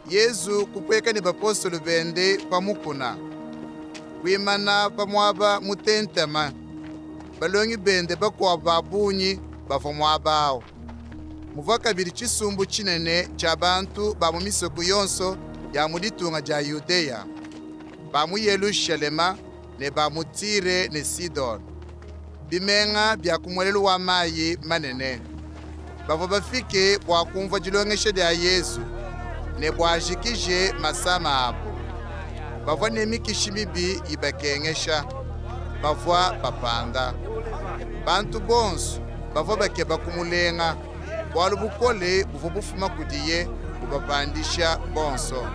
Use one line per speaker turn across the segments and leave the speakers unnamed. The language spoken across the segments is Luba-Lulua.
Yezu kupueka ne bapostolu bende pa mukuna, kuimana pa muaba mutentame. Balongi bende bakuabu ba bungi bavua muaba awu. Muvua kabidi tshisumbu tshinene tshia bantu ba mu misoko yonso ya mu ditunga dia Yudeya, ba mu Yelushalema ne ba mu Tire ne Sidone, bimenga bia ku muelelu wa mayi manene. Bavua bafike bua kumvua dilongesha dia Yezu ne bua ajikije masama abu. Bavua ne mikishi mibi ibakengesha, bavua bapanda. Bantu bonsu bavua bakeba kumulenga, bualu bukole buvua bufuma kudiye bubapandisha bonso.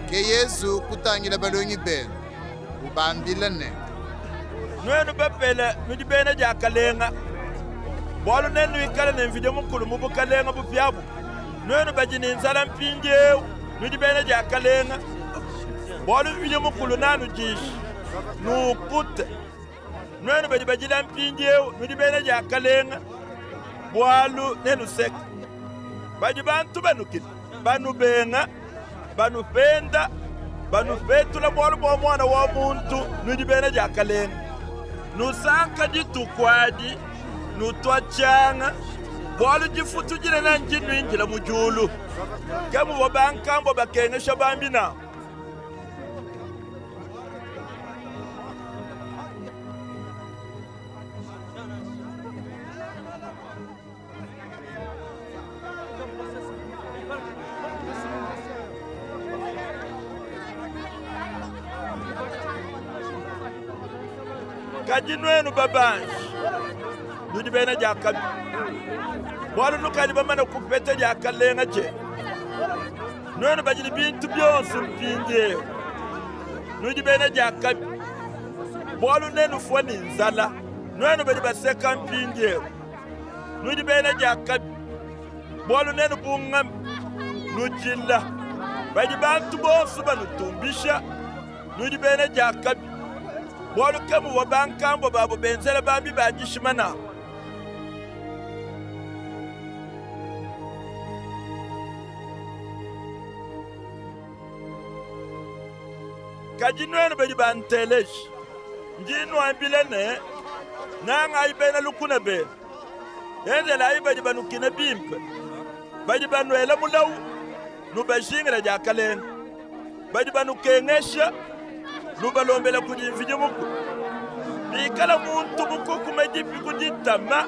Ke Yezu kutangila balongi bende, ubambila ne.
Nuenu bapele nudi bena diakalenga, bualu nenuikale ne Mvidi Mukulu mu bukalenga bupiabupia. Nuenu badi ne nzala mpindiewu, nudi bena diakalenga, bualu Mvidi Mukulu neanudishe, nuukute. Nuenu badi badila mpindiewu, nudi bena diakalenga, bualu nenuseke. Padi bantu banukina, banubenga, banupenda, banupetula bualu bua Muana wa muntu, nudi bena diakalenga. Nusanka dituku adi, nutua tshianga, bualu difutu dinene ndinuindila mu diulu. Ke muvua bankambua bakengesha bambi nanku. Kadi nuenu babanji, nudi bena diakabi, bualu nukadi bamane kupeta diakalenga dienu. Nuenu badi ne bintu bionso mpindieu, nudi bena diakabi, bualu nenufue ne nzala. Nuenu badi baseka mpindieu, nudi bena diakabi, bualu nenubungame, nudila. Padi bantu bonso banutumbisha, nudi bena diakabi, bualu ke muvua bankambua babu benzela bambi ba dishima nanku. Kadi nuenu badi banteleja, ndi nnuambila ne, nangayi bena lukuna benu, enzelayi badi banukina bimpe, badi banuela mulawu, nubajingile diakalenga, badi banukengesha, nubalombele kudi Mvidi Mukulu. Bikala muntu mukukume dipi ku ditama,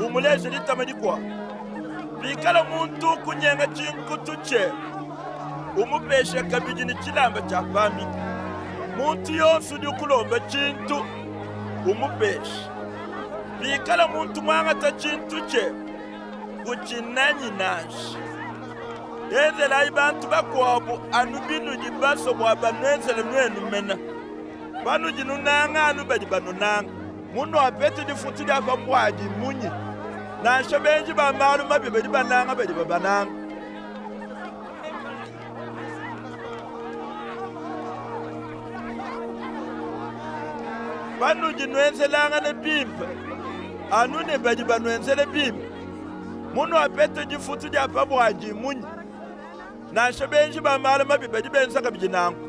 umuleje ditama dikuabu. Bikala muntu ukunyenga tshinkutu tshiebe, umupeshe kabidi ne tshilamba tshia pambidi. Muntu yonso udi ukulomba tshintu, umupeshe. Bikala muntu muangata tshintu tshiebe, kutshinanyi nansha. Enzelayi bantu bakuabu anu binudi basue bua banuenzele nuenu mene. Panudi nunanga anu badi banunanga, munuapete difutu dia pa buadi munyi? Nansha benji ba malu mabi badi bananga badi babananga. Panudi nuenzelangana bimpe anu ne badi banuenzele bimpe, munuapete difutu dia pa buadi munyi? Nansha benji ba malu mabi badi benza kabidi nanku.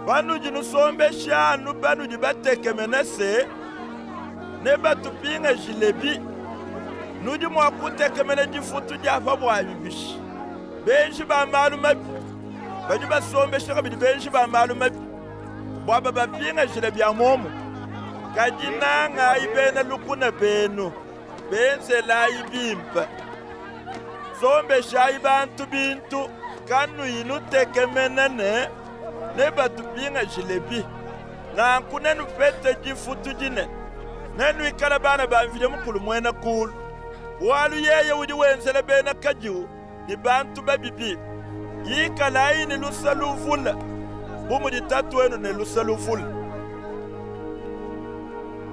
Panudi nusombesha anu panudi batekemene se, nebatupingajilebi, nudi mua kutekemena difutu dia pa buadi bishi? Benji ba malu mabi badi basombesha kabidi benji ba malu mabi bua babapingajile bia muomumue. Kadi nangayi bena lukuna benu. Benzelayi bimpe, sombeshayi bantu bintu, kanuyi nutekemena ne, nebatupingajilebi. Nanku nenupete difutu dinene. Nenuikale bana ba Mvidi Mukulu Muena Kulu, bualu yeye udi wenzela bena kadiwu ne bantu babi bimpe. Ikalayi ne luse luvule, bu mudi Tatuenu ne luse luvule.